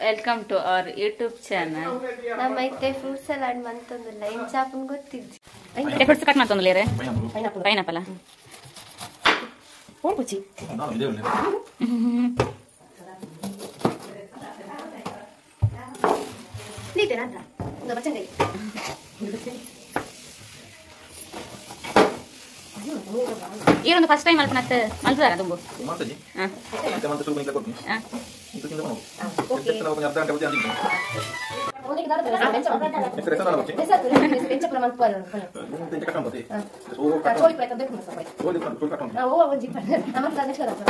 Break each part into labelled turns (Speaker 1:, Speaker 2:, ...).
Speaker 1: Welcome to our YouTube channel.
Speaker 2: ನಮ್ಮ ಇತ್ತೆ fruit salad ಮಂತೊಂದುಲ್ಲ ಇಂಚಾಪುನ್ ಗೊತ್ತಿಜ್ಜಿ.
Speaker 1: Fruits ಕಟ್ ಮಾಡ್ತೊಂದುಲ್ಲೇರೆ? Pineapple.
Speaker 2: Phone ಪುಚ್ಚಿ. ನೀಟೇನಾ? ಒಂದು ಬಚ್ಚಂಗೈ.
Speaker 1: ಈರೊಂದು first time ಮಲ್ಪನತ್ತ ಮಲ್ಪದಾರ ದುಂಬು.
Speaker 3: ಮಾತಾಜಿ ಇತ್ತೆ ಮಂತ ಸುರುಕು ನಿಕ್ಲ ಕೊಡ್ತೀನಿ. ಇಂತ ತಿಂದ ಬನ್ನೋ.
Speaker 2: ಓಕೆ.
Speaker 3: ಎತ್ತ ನಾವು ಅರ್ಧ ಗಂಟೆ ಬುದ್ಧಿ ಅಂದಿದ್ದು. ಎತ್ತ ರೆಸ ದಾಲ ಬಚ್ಚಿ. ಮುಂದೆ ಕಟ್ ಮಾಡ್ತಿ. ಸೋ ಕಟ್
Speaker 2: ಚೋಳಿ ಪ್ರಯತ್ನ ಬೇಕು ಮಸ್ತ
Speaker 3: ಸೋಲಿ ಸೋಲಿ ಕಟ್
Speaker 2: ಓ ಒಂಜಿ ನಮ್ಮ ಕನೆಕ್ಷನ್
Speaker 3: ಮಾಡ್ತು.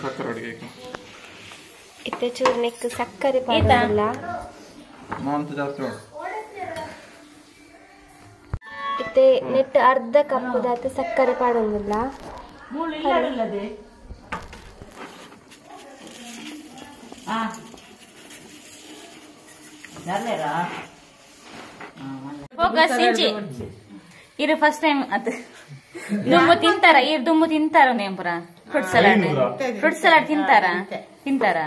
Speaker 3: ಕಟ್ ಮಾಡ್ಬೇಕು.
Speaker 2: ಇತ್ತೆ ಚೂರು ನೆಕ್ ಸಕ್ಕರೆ ಪಾಡೋದಿಲ್ಲ. ಇತ್ತೆ ನೆಟ್ ಅರ್ಧ ಕಪ್ ದಾತ ಸಕ್ಕರೆ ಪಾಡೋದಿಲ್ಲ.
Speaker 1: ಫೋಕಸ್ ಇಂಚಿ ಇರು ಫಸ್ಟ್ ಟೈಮ್ ಅದು ದುಂಬು ತಿಂತಾರ ಇರು ದುಂಬು ತಿಂತಾರ ನೇಂಪುರ ಫ್ರೂಟ್ ಸಲಾಡ್ ಫ್ರೂಟ್ ಸಲಾಡ್ ತಿಂತಾರ ತಿಂತಾರ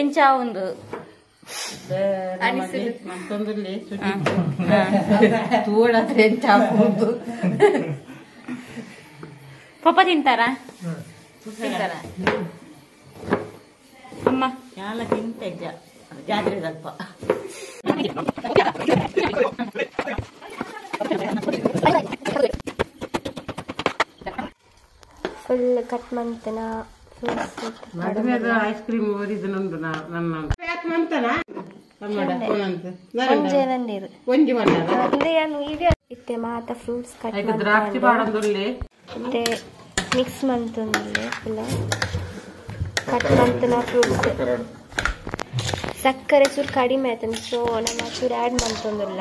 Speaker 1: ಎಂಚ ಒಂದು ಪಪ್ಪ ತಿಂತಾರ ತಿಂತಾರ ಅಮ್ಮ
Speaker 4: ತಿಂತ ಜಾತ್ರೆ ಸ್ವಲ್ಪ
Speaker 2: ಫುಲ್ ಕಟ್ ಮಂತನ ಫ್ರೂಟ್ಸ್
Speaker 5: ಮದುವೆದ ಐಸ್ ಕ್ರೀಮ್ ಓದಿದನೊಂದು ನನ್ನ ಪ್ಯಾಕ್ ಮಂತನ ಒಂಜಿ
Speaker 2: ಇತ್ತೆ ಮಾತ ಫ್ರೂಟ್ಸ್ ಕಟ್
Speaker 5: ದ್ರಾಕ್ಷಿ ಪಾಡೊಂದುಲ್ಲೆ
Speaker 2: ಇತ್ತೆ ಮಿಕ್ಸ್ ಮಂತೊಂದುಲ್ಲೆ ಫುಲ್ ಕಟ್ ಮಂತನ ಫ್ರೂಟ್ಸ್. ಸಕ್ಕರೆ ಚೂರು ಕಡಿಮೆ ಆಯ್ತು ಸೊ ನಮ್ಮ ಚೂರು ಆ್ಯಡ್ ಮಾಡ್ತೊಂದಿಲ್ಲ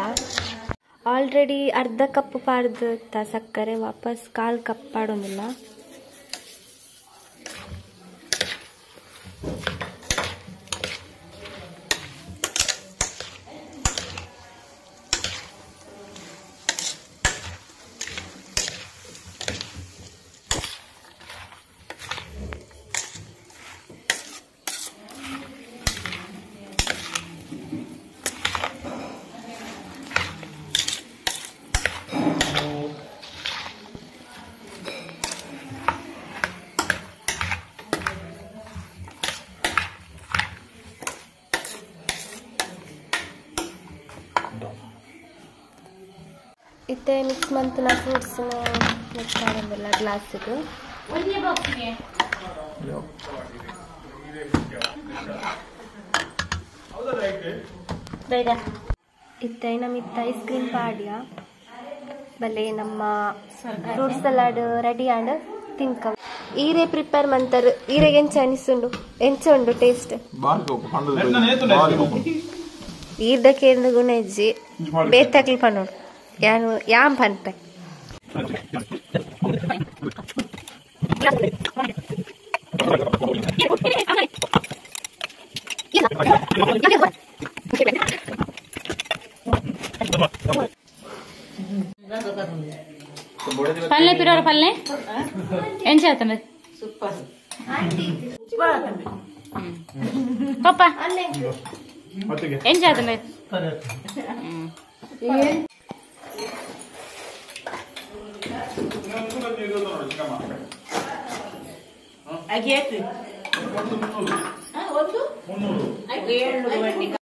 Speaker 2: ಆಲ್ರೆಡಿ ಅರ್ಧ ಕಪ್ ಪಾಡ್ದು ಸಕ್ಕರೆ ವಾಪಸ್ ಕಾಲು ಕಪ್ ಪಾಡೊಂದಿಲ್ಲ ಇತ್ತೆ ಮಿಕ್ಸ್ ಮಂತ್ನ ಫ್ರೂಟ್ಸ್ನ ಮಿಕ್ಸ್ ಮಾಡೋದಿಲ್ಲ ಗ್ಲಾಸಿಗೆ ಇತ್ತೆ ನಮ್ಮ ಐಸ್ ಕ್ರೀಮ್ ಪಾಡ್ಯ ಬಲೆ ನಮ್ಮ ಫ್ರೂಟ್ ಸಲಾಡ್ ರೆಡಿ ಆಂಡ್ ತಿನ್ಕ ಈರೆ ಪ್ರಿಪೇರ್ ಮಂತರ್ ಈರೆಗೆ ಎಂಚ ಅನಿಸುಂಡು ಎಂಚ ಉಂಡು ಟೇಸ್ಟ್ ಈರ್ದಕ್ಕೆ ಗುಣ ಇಜ್ಜಿ ಬೇತಕ್ಲಿ ಪನ್ನೋಡು ಯಾನು ಯಾಮ್ ಪನ್ಪೆ
Speaker 1: ಪಲ್ಲೆ ಪಿರೋರ ಪಲ್ಲೆ ಎಂಚ ಆತಂದೆ
Speaker 4: ಸೂಪರ್
Speaker 1: ಪಪ್ಪ ಎಂಚ ಆತಂದೆ
Speaker 4: ಒಂದು 300 7